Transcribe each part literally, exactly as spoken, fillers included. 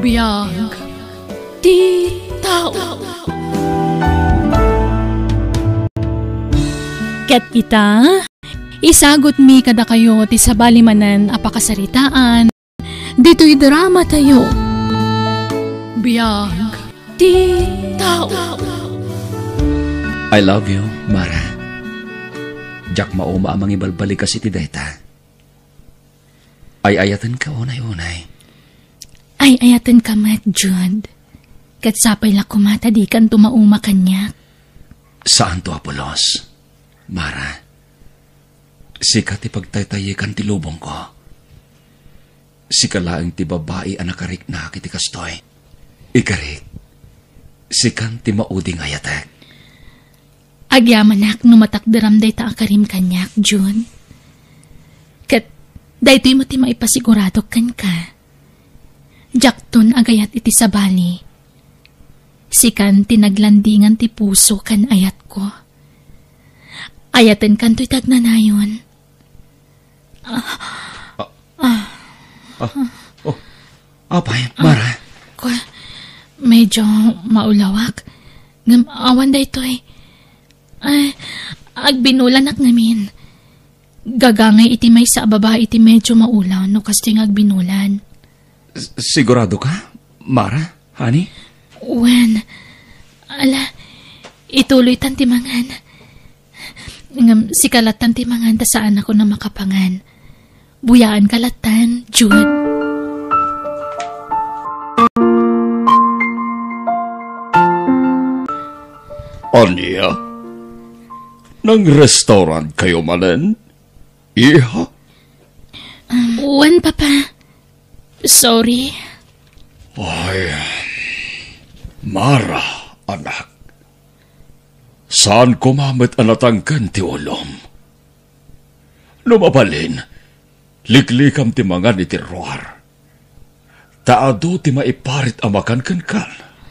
Biag ti tao. Ket ita, isagutmi kadakayo ti sabali manen a pakasaritaan ditoy drama tayo. Biag ti tao. I love you, Mara. Diak mauma a mangibalbalikas iti dayta. Ay-ayatenka unay-unay. Ay-ayatenka met, Jude. Ket sapay la koma ta dikanto mauma kaniak. Saanto a pulos, Mara. Sika ti pagtaytayekan ti lubongko. Sika laeng ti babai a nakariknak iti kastoy. Ikarik, sikan ti maudi nga ayatek. Agyamanak no matakderam dayta a karim kaniak, June. Ket daytoy met ti maipasiguradok kenka. Diakton agayat iti sabali. Sikan ti naglandingan ti puso ken ayatko. Ayatenkanto iti agnanayon. Ah, ah, oh, apay, Mara? Kua, medyo maulawak. Ngem awan daytoy. Ay, agbinulanak ngamin. Gagangay iti maysa a babai iti medyo maulaw no kastoy nga agbinulan. S-, sigurado ka, Mara? Honey? Wen, ala, ituloytan ti mangan. Ngem sika lattan ti mangan ta saanakon a makapangan. Buyaanka lattan, Jude. Ania? Nang-restaurant kayo manen, iha? Wen, Papa. Sorry. Ay, Mara, anak. Saan koma met a natangken ti ulom. No mabalin, liklikam ti mangan iti ruar. Ta adu ti maiparit a makan kenka,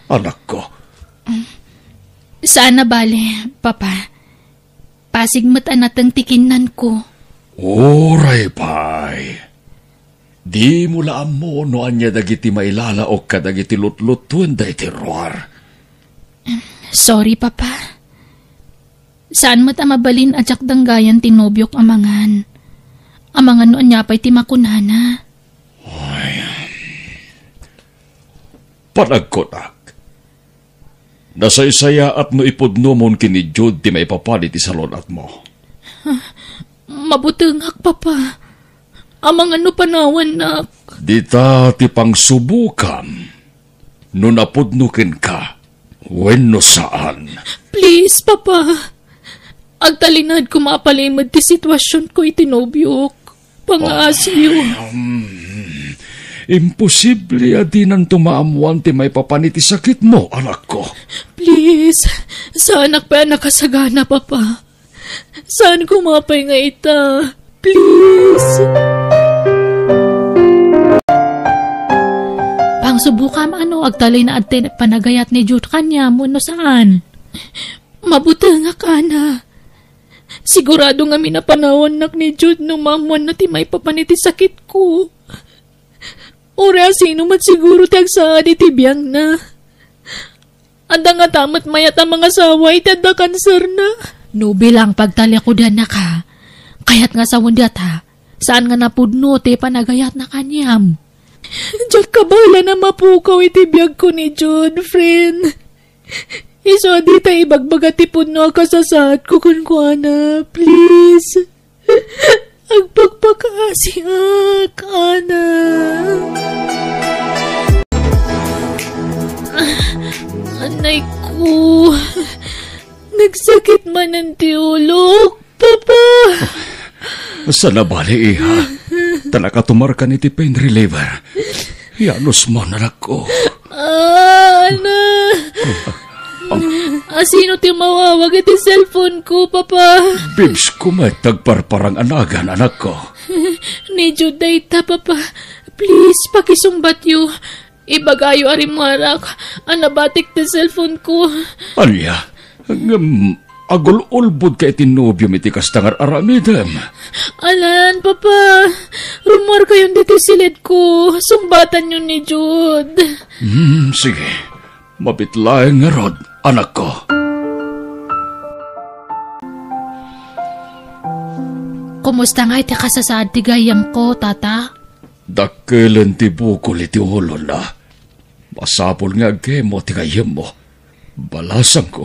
anakko. Saan a bale, Papa. Pasig met a nateng ti kinnanko. Uray pay. Dimo la ammo no ania dagiti mailalaok kadagiti lutlutuen daytoy ruar. Sorry, Papa. Saan met a mabalin a diak danggayan ti nobiok a mangan. Amangan no ania pay ti makunana. Ay. Panagkunak. Nasaysayaat no ipudnomon ken ni Jude ti maipapan iti salun-atmo. Mabutengak, Papa. Amangan no panawannak. Dita ti pangsubokam. No napudno kenka, wenno saan. Please, Papa. Agtalinaed koma a palimed ti situasionko iti nobiok. Pangaasiyo. Ay, um, imposible a dinanto maammoan ti maipapan iti sakitmo, anakko. Please, saanak pay a nakasagana, Papa. Saan koma pay nga ita? Please. Pangsubokam no agtalinaed ti panagayat ni Jude kaniam wenno saan. Mabutengak, Ana. Sigurado ngamin a panawannak ni Jude no maammoanna ti maipapan iti sakitko. Uray a sino met siguro ti agsaad iti biangna. Adda ngata met mayat a mangasawa iti adda kanserna. No bilang pagtalikudannak, kayat nga sawen dayta, saan nga napudno ti panagayatna kaniam. Diak kabaelan a mapukaw iti biagko ni Jude, friend. Isu a dita ibagbaga ti pudno a kasasaadko kenkuana, please. Agpakpakaasiak, Ana. Anay ko. Nagsakit manen ti ulok, Papa. Saan a bale, iha. Ta nakatumarkan iti pain reliever. Ianusmon, anakko. Ah, Ana. Asino ti mawawag iti cellphone ko, Papa? Bibs ko met ti agparparang a nagan, anakko. Ni Jude dayta, Papa. Please, pakisungbatyo. Ibagayo a rimmuarak a nabatik ti cellphone ko. Ania? Ngem, agul-ulbodka iti nobiom iti kasta nga ar-aramidem. Alan, Papa, rummuarkayon ditoy silidko. Sungbatanyo ni Jude. Hmm, sige. Mabiit laeng ngarud, anakko. Kumusta nga iti kasasaad ti gayyemko, Tata? Dakkelen ti bukol iti ulona. Masapul nga agkemo ti gayyemmo. Balasangko,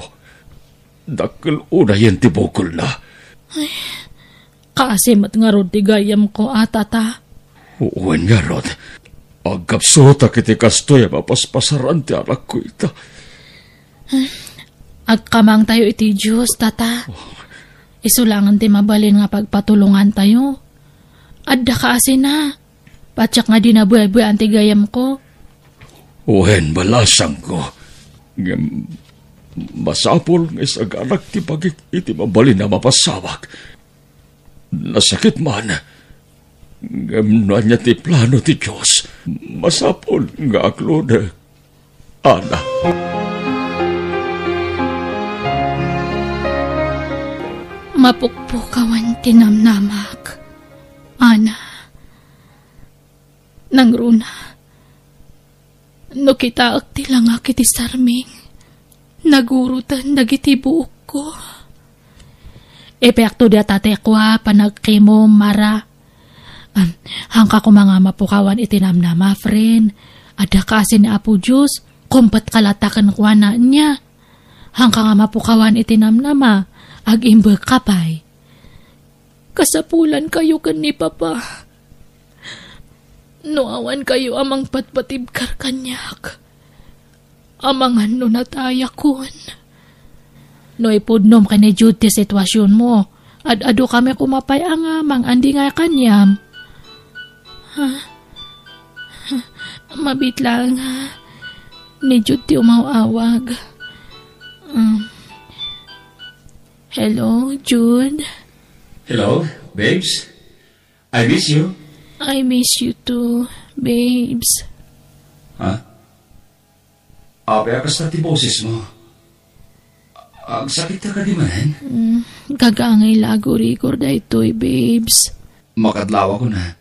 dakkel unayen ti bukolna. Ay, kaasi met ngarud ti gayyemko, a, Tata. Wen ngarud, agkapsutak iti kastoy a mapaspasaran ti anakko ita. Agkamangtayo iti Dios, Tata. Isu laengen ti mabalin nga pagpatulongantayo. Adda kaasina. Patiek nga di nabuebuean ti gayyemko. Wen, balasangko. Ngem masapul nga isaganak ti bagik iti mabalin a mapasawak. Nasakit man. Ngem no ania ti plano ti Dios, masapul nga akludek. Ana. Mapukpukawan ti namnamak. Ana. Nangruna, no kitaek ti langak iti sarming, naguroten dagiti buokko. Epekto dayta ti kua, panagkemo, Mara. Am, hangka koma nga mapukawan iti namnama, friend. Adda kaasi ni Apo Dios, kumpet ka latta kenkuana, ania? Hangka nga mapukawan iti namnama, agimbegka pay. Kasapulankayo ken ni Papa. No awankayo a mangpatpatibkar kaniak, amangan no natayakon. No ipudnom ken ni Jude ti situasionmo, ad-adu kami koma pay a nga mangandingay kaniam. Ha? Mabiit laeng nga ni Jude ti umaw-awag. Um, hello, Jude? Hello, babes? I miss you. I miss you too, babes. Ha? Apay a kasta ti bosesmo? Agsakitka kadi manen? Mm, gagangay la agurigor daytoy, babes. Makadlawakon a.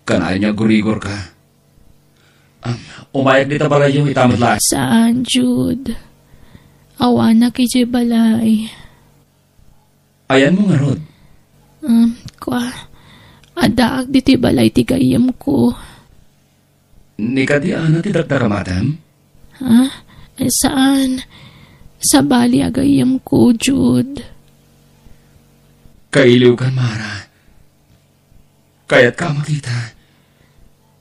Kanayon nga agurigorka. Am, umayak dita balayyo, ita met laeng. Saan, Jude? Awanak idiay balay. Ayanmo ngarud? Um, kua, addaak ditoy balay ti gayyemko. Ni kadi Ana ti dakdakamatem? Ha? Eh, saan? Sabali a gayyemko, Jude. Kailiwkan, Mara. Kayatka a makita.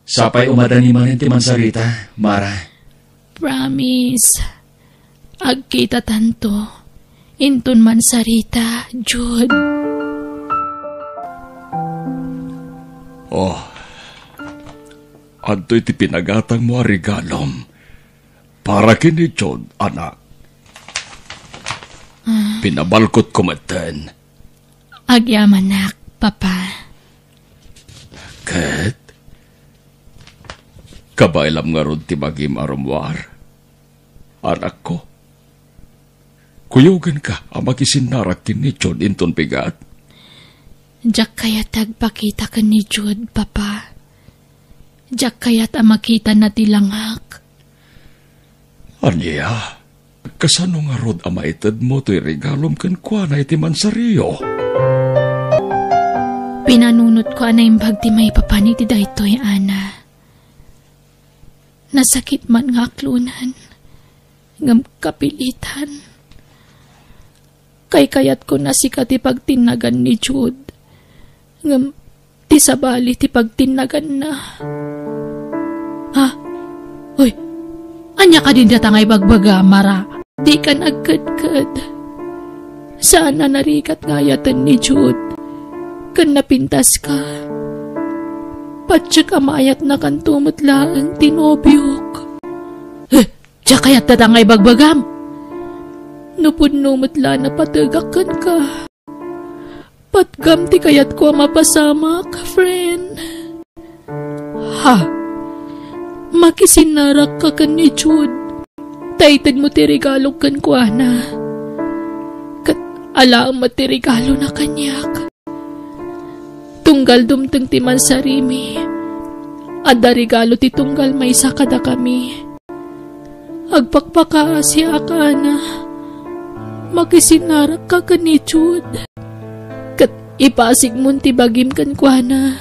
Sapay umadani manen ti mansarita, Mara. Promise. Agkitatanto. Inton mansarita, Jude. Oh. Adtoy ti pinagatangmo a regalom. Para ken ni Jude, anak. Ah. Pinabalkotko metten. Agyamanak, Papa. Ket, kabaelam ngarud ti bagim a rummuar, anakko? Kuyogenka a makisinnarak ken ni Jude inton bigat? Diak kayat ti agpakita ken ni Jude, Papa. Diak kayat a makitana ti langak. Ania? Kasano ngarud a maitedmo toy regalom kenkuana iti mansario? Pinanunotko a naimbag ti maipapan iti daytoy, Ana. Nasakit man nga aklonan, ngem kapilitan. Kaykayatko a sika ti pagtinnagan ni Jude, ngem ti sabali ti pagtinnaganna. Ha? Uy, ania kadi dayta nga ibagbaga, Mara? Dikan agkedked. Saan a narigat nga ayaten ni Jude. Ken napintaska. Patiek a maayatnakanto met laeng ti nobiok. Eh, diak kayat dayta nga ibagbagam. No pudno met la a napategak kenka. Patgam ti kayatko a mapasamak, friend. Ha? Makisinnarakka ken ni Jude. Ta itedmo ti regalok kenkuana. Alaem met ti regalona kaniak. Tunggal dumteng ti mansarimi, adda regalo ti tunggal maysa kadakami. Agpakpakaasiak, Ana. Makisinnarakka ken ni Jude. Ket ipasigmon ti bagim kenkuana.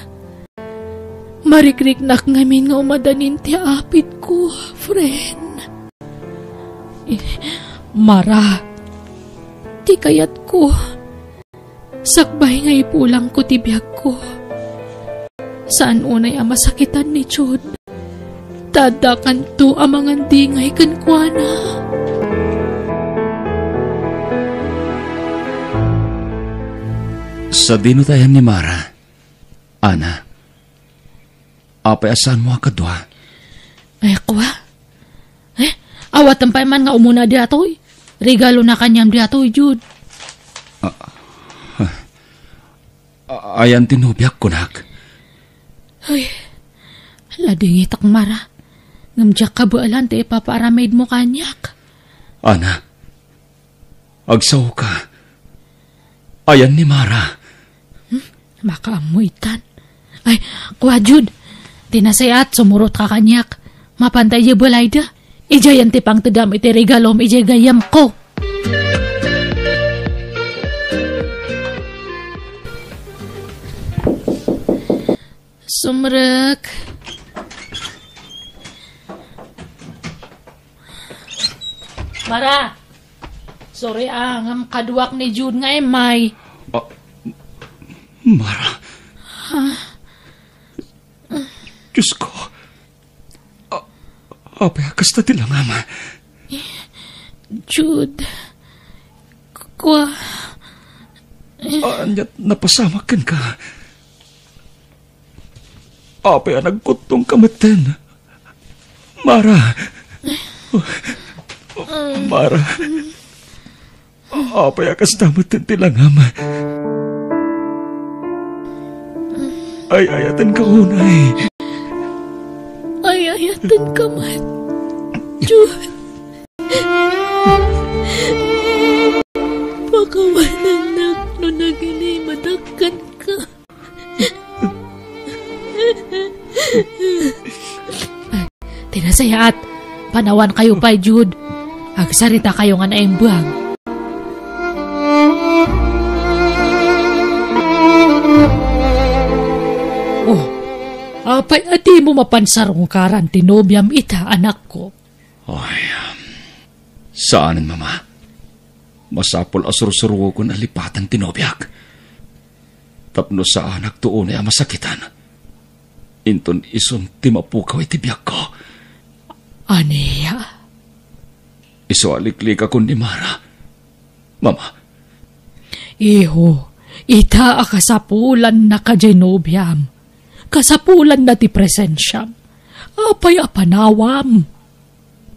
Marikriknak ngamin nga umadanin ti apitko, friend. Eh, Mara, ti kayatko, sakbay nga ipulangko ti biagko, saan unay a masakitan ni Jude. Ta addakanto a mangandingay kenkuana. Sadino ti ayan ni Mara? Ana, apay a saanmo a kadua? Ay, kua? Eh, awaten pay man nga umuna diatoy. Regalona kaniam diatoy, Jude. Ah, ah, ayan ti nobiak, kunak. Ay, ladingitak, Mara. Ngem diak kabaelan ti ipapaaramidmo kaniak. Ana, agsaoka. Ayan ni Mara. Hmm? Makaammo itan. Ay, kua, Jude. Ti nasayaat, sumurotka kaniak. Mapanta idiay balayda. Idiayen ti pangtedam iti regalom idiay gayyemko. Sumrek. Mara! Sorry, ah, ngem kaduak ni Jude nga immay. Ah, Mara. Ah. Diyos ko. Ah, apay a kasta ti langam? Jude. Kua. Ah, ania't napasamak kenka? Apay a nagkuttongka metten? Mara! Mara! Apay a kasta metten ti langam? Ay-ayatenka unay. Ay-ayatenka met, Jude. Pakawanennak no nagilimedak kenka. Ti nasayaat, panawankayo pay, Jude. Agsaritakayo nga naimbag. Oh, apay a dimo mapan sarungkaran ti nobiam ita, anakko? Ay, saanen, Mama. Masapul a sursuruoken a lipaten ti nobiak. Tapno saanakto unay a masakitan. Inton isun ti mapukaw iti biagko. Ania? Isu a liklikakon ni Mara. Mama. Iho, ita a kasapulannaka diay nobiam. Kasapulanna ti presensiam. Apay a panawam?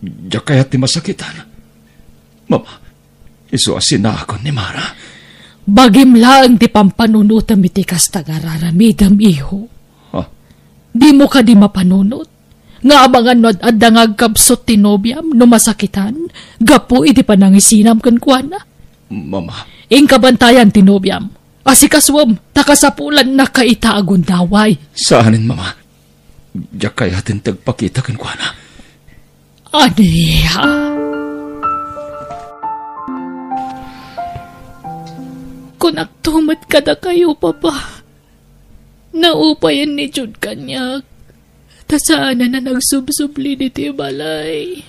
Diak kayat ti masakitan. Mama, isu a sinaakon ni Mara. Bagim laeng ti pampanunotem iti kasta nga ar-aramidem, iho. Ha? Dimo kadi mapanunot nga amangan no ad-adda nga agkabsut ti nobiam no masakitan gapu iti panangisinam kenkuana? Mama. Inka bantayan ti nobiam. Asikasuem, ta kasapulannaka ita a gundaway. Saanen, Mama. Diak kayaten ti agpakita kenkuana. Ania? Kunakto met kadakayo, Papa. Naupayen ni Jude kaniak, ta saanen a nagsubsubli ditoy balay.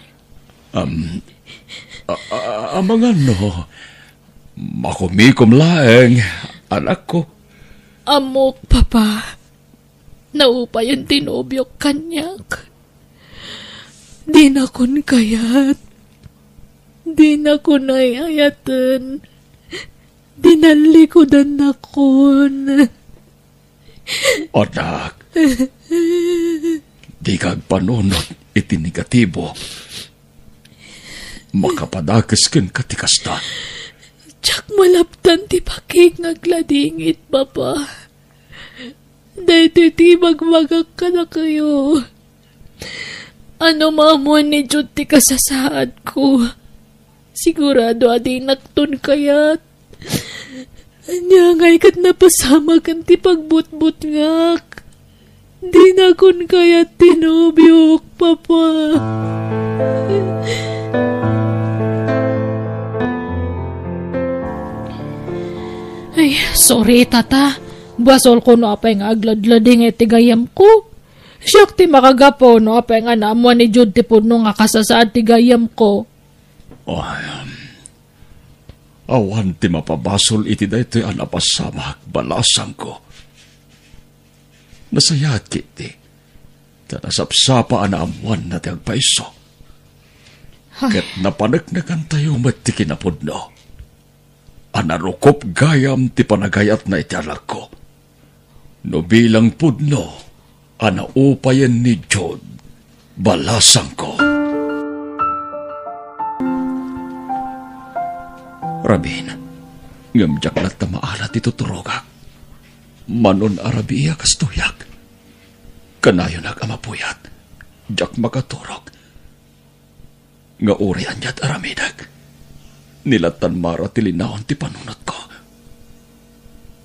Am, a, a, amangan no, makumikom laeng, anakko. Ammok, Papa. Naupayen ti nobiok kaniak. Dinakon kayat. Dinakon ay-ayaten. Dinallikudannakon. Anak, dika agpanunot iti negatibo. Makapadakes kenka ti kasta. Diak malabtan ti pakik nga agladingit, Papa. Daytoy ti ibagbagak kadakayo. Ammom a ammoen ni Jude ti kasasaadko. Sigurado a dinakton kayat. Ania ngay ket napasamagen ti pagbutbutngak? Dinakon kayat ti nobiok, Papa. Ay, sorry, Tata. Basolko no apay nga agladladingay ti gayyemko. Siak ti makagapu no apay nga naammuan ni Jude ti pudno nga kasasaad ti gayyemko. Ay, awan ti mapabasol iti daytoy a napasamak, balasangko. Nasayaat ketdi ta nasapsapa a naammuanna ti agpaiso. Ay. Ket napaneknekantayo met ti kinapudno a narukop gayam ti panagayatna iti alakko. No bilang pudno a naupayen ni Jude, balasangko. Rabin, ngem diak latta maala ti tuturogak. Manon a rabii a kastoyak. Kanayonak a mapuyat. Diak makaturog. Nga uray aniat aramidek, ni lattan Mara ti linaon ti panunotko.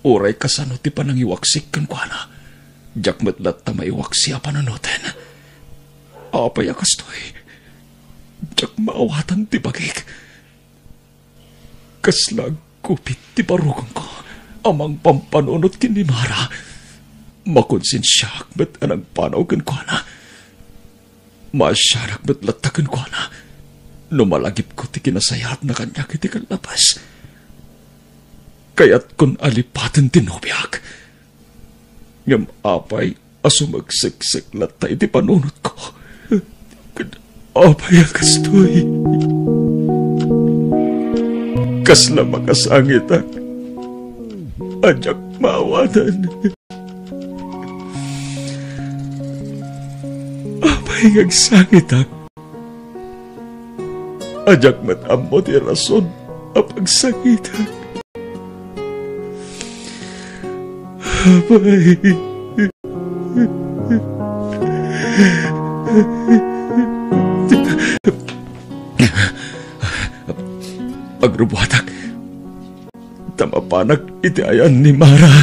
Uray kasano ti panangiwaksik kenkuana, diak met latta maiwaksi a panunoten. Apay a kastoy? Diak maawatan ti bagik. Kasla agkupit ti barukongko a mangpampanunot ken ni Mara. Makonsensiaak met a nagpanaw kenkuana. Maasianak met latta kenkuana no malagipko ti kinasayaatna kaniak iti kallabas. Kayatkon a lipaten ti nobiak. Ngem apay a sumekseksek latta iti panunotko? Ket apay a kastoy? Kasla makasangitak a diak maawatan. Apay nga agsangitak a diak met ammo ti rason a pagsangitak? Apay. Agrubuatak ta mapanak iti ayan ni Mara.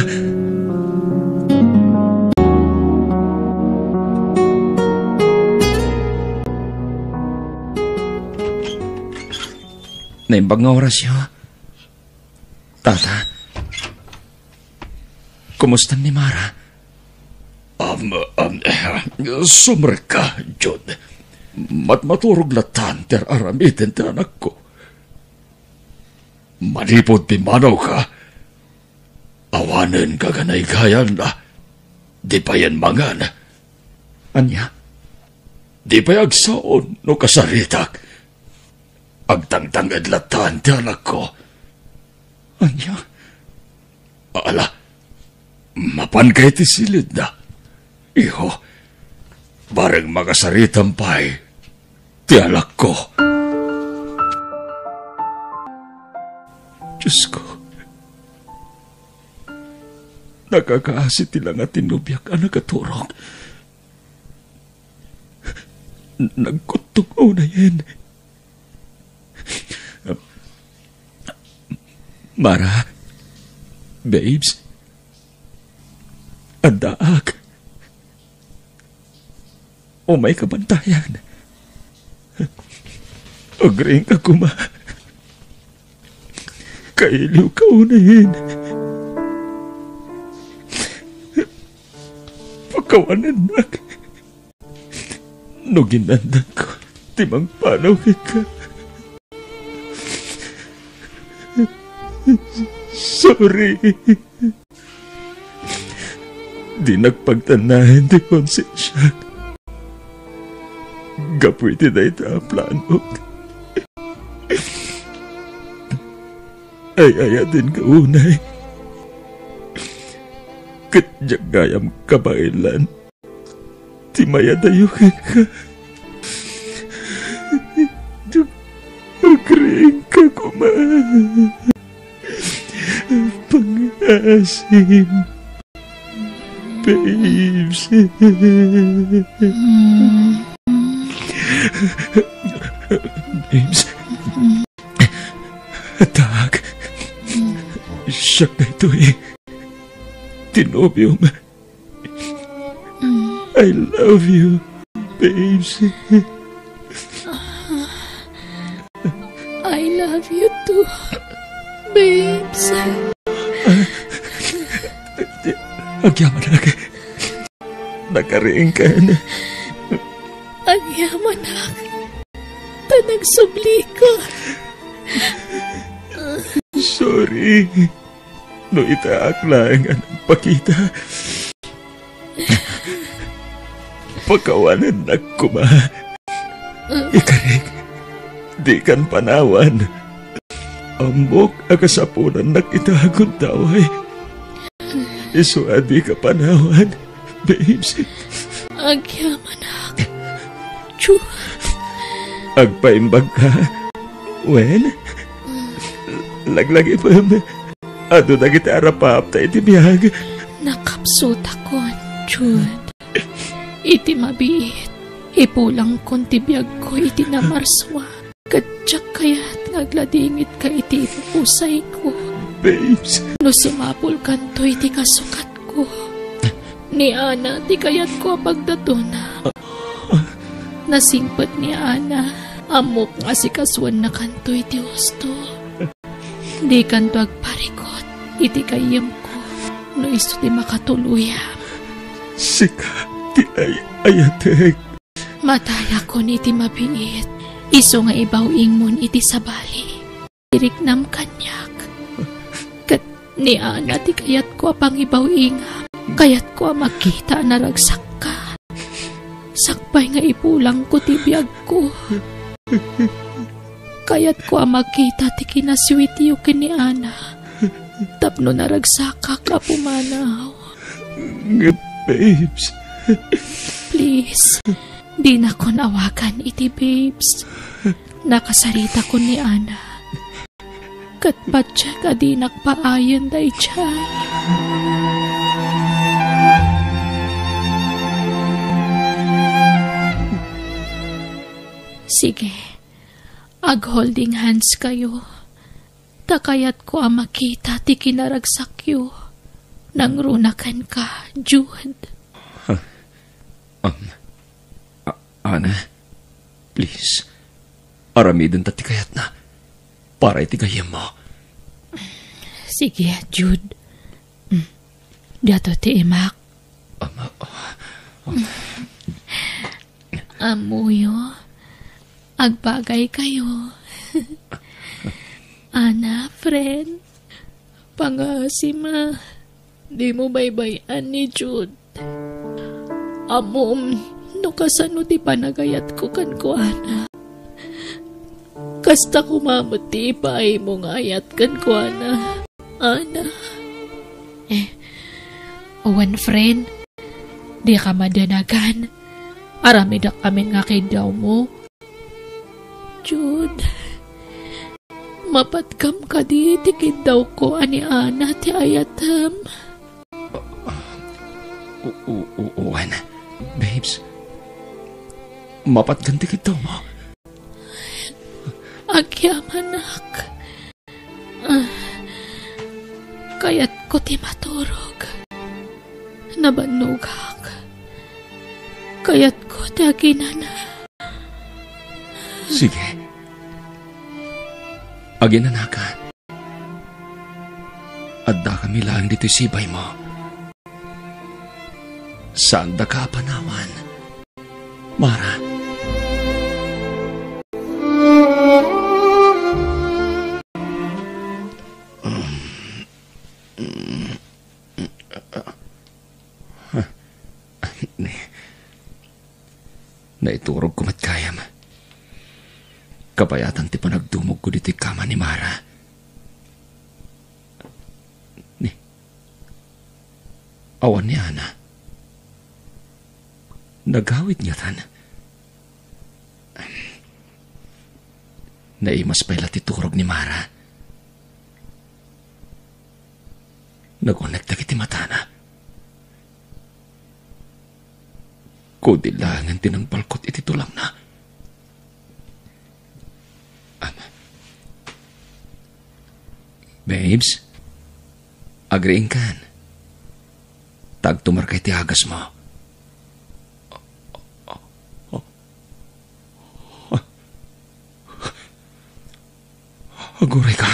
Naimbag nga orasyo, Tata. Kumusta ni Mara? Am, am, sumrekka, Jude. Matmaturog lattan ti ar-aramiden ti anakko. Manipud pimmanawka, awanen kaganaygayanna, di payen mangan. Ania? Di pay agsaon no kasaritak. Agtangtanged lattan ti alakko. Ania? Ala, mapanka iti silidna. Iho, bareng makasaritam pay ti alakko. Diosko, nakakaasi ti langa ti nobiak a nakaturog. Nagkuttog unayen. Mara, babes, addaak. Umayka bantayan. Agriingka koma. Kailiwka unayen. Pakawanennak. No ginandanko ti mangpanaw kenka. Sorry. Dinak pagtannaen ti konsensiak gapu iti dayta a planok. Ay-ayatenka unay. Ket diak gayam kabaelan ti mayadayo kenka. Agriingka koma. Pangaasim, babes. Babes. Addaak. Siak daytoy. Ti nobiom. Mm. I love you, babes. I love you too, babes. Agyamanak. Nakariingkan. Agyamanak. Ta nagsubli ka. Sorry. No itaak laeng a nagpakita, pakawanennak koma. Ikarik, dikan panawan. Ammok a kasapulannak ita a gundaway. Isu a dika panawan, babes. Agyamanak. Chu. Agpaimbag ka. Wen? Laglagipem. Adu dagiti arapapta iti biag. Nakapsutakon, Jude. Iti mabiit, ipulangkon ti biagko iti namarsua. Ket diak kayat nga agladingitka iti ipupusayko. Babes. No sumapulkanto iti kasukatko, ni Ana ti kayatko a pagdatona. Nasingpet ni Ana. Ammok nga asikasuennakanto iti husto. Dikanto agparikut iti gayyemko no isu ti makatuluyam. Sika ti ay-ayatek. Matayakon iti mabiit. Isu nga ibaw-ingmon iti sabali. Iriknam kaniak. Ket ni Ana ti kayatko a pangibaw-ingam. Kayatko a makita a naragsakka. Sakbay nga ipulangko ti biagko. Kayatko a makita ti kinasweetyo ken ni Ana. Tapno naragsakak a pumanaw. Nga babes. Please, dinakon awagan iti babes. Nakasaritakon ni Ana. Ket patiek a dinak paayen daydiay. Sige, ag-holding hands kayo. Ta kayatko a makita ti kinaragsakyo. Nangruna kenka, Jude. Um, A-, Ana, please, aramidenta ti kayatna para iti gayyemmo. Sige, Jude. Mm. Diato ti imak. Ama, ah, ah. Ammoyo, agbagay kayo. Ana, friend, pangaasim a dimo baybay-an ni Jude. Ammom no kasano ti panagayatko kenkuana. Kasta koma met ti ipaaymo nga ayat kenkuana, Ana. Eh, wen, friend, dika madanagan. Aramidek amin nga kiddawmo. Jude, mapatgam kadi ti kiddawko a ni Ana ti ayatem? O-, o-, o-, wen, babes. Mapatgam ti kiddawmo. Agyamanak. Ah, kayatko ti maturog. Nabannogak. Kayatko ti aginana. Sige. Aginanaka. Addakami laeng ditoy sibaymo. Saandaka a panawan, Mara. Naiturogko met gayam. Kabayatan ti panagdumogko ditoy kama ni Mara. Ni, awan ni Ana. Nagawid ngatan. Naimas pay la ti turog ni Mara. Nagunek dagiti matana. Kudil laengen ti nangbalkot iti tulangna. Ama. Babes, Agriingkan. Ta agtumarka iti agasmo. Aguray ka.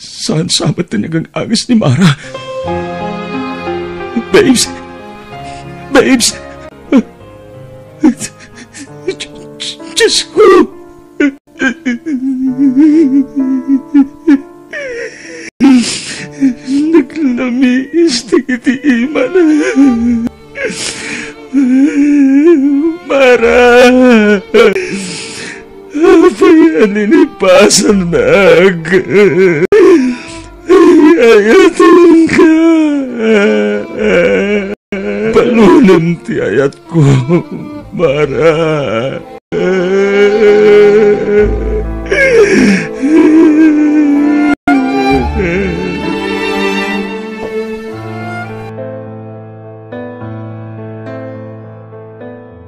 Saan sa met ti nagang-agas ni Mara? Babes! Babes! Diyos ko! Naglamiis dagiti imana. Mara! Apay a ninipasannak? Ayatenka. Balunem ti ayatko, Mara.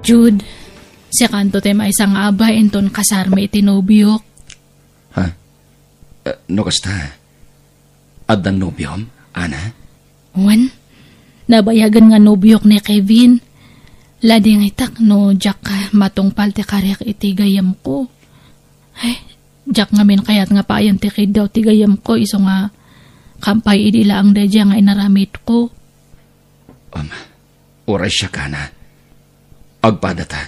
Jude, sikanto ti maysa nga abay inton kasarmi iti nobiok. Ha? Eh, no kasta, addan nobiom, Ana? Wen, nabayagen nga nobiok ni Kevin. Ladingitak no diak matungpal ti kariak iti gayyemko. Ay, diak ngamin kayat nga paayan ti kiddaw ti gayyemko isu nga kampay idi laeng daydiay nga inaramidko. Um, uray siak, Ana. Agpadata.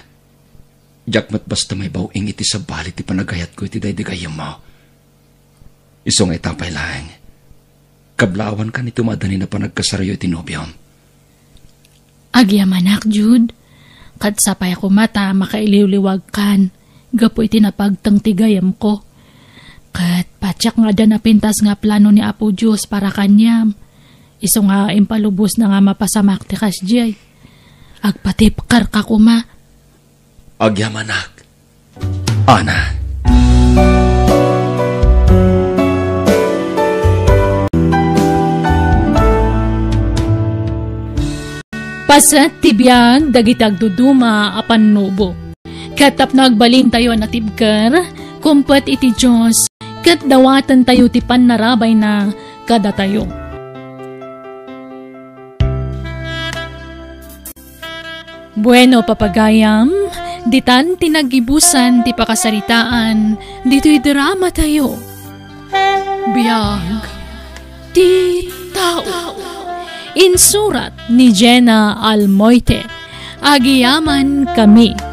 Diak met basta maibaw-ing iti sabali ti panagayatko iti daydi gayyemmo. Isu nga ita pay laeng, kablaawankan iti madanina panagkasaryo iti nobiom. Agyamanak, Jude. Ket sapay koma ta makailiwliwagkan gapu iti napagteng ti gayyemko. Ket patiek nga adda napintas nga plano ni Apo Dios para kaniam. Isu nga impalubosna nga mapasamak ti kasdiay. Agpatibkerka koma. Agyamanak, Ana. Paset ti biag dagiti agduduma a pannubo. Ket tapno agbalintayo a natibker, kumpet iti Dios, ket dawatentayo ti pannarabayna kadatayo. Bueno, papagayam, ditan ti naggibusan ti pakasaritaan ditoy drama tayo. Biag ti tao. Insurat ni Jenna Almoite. Agyamankami.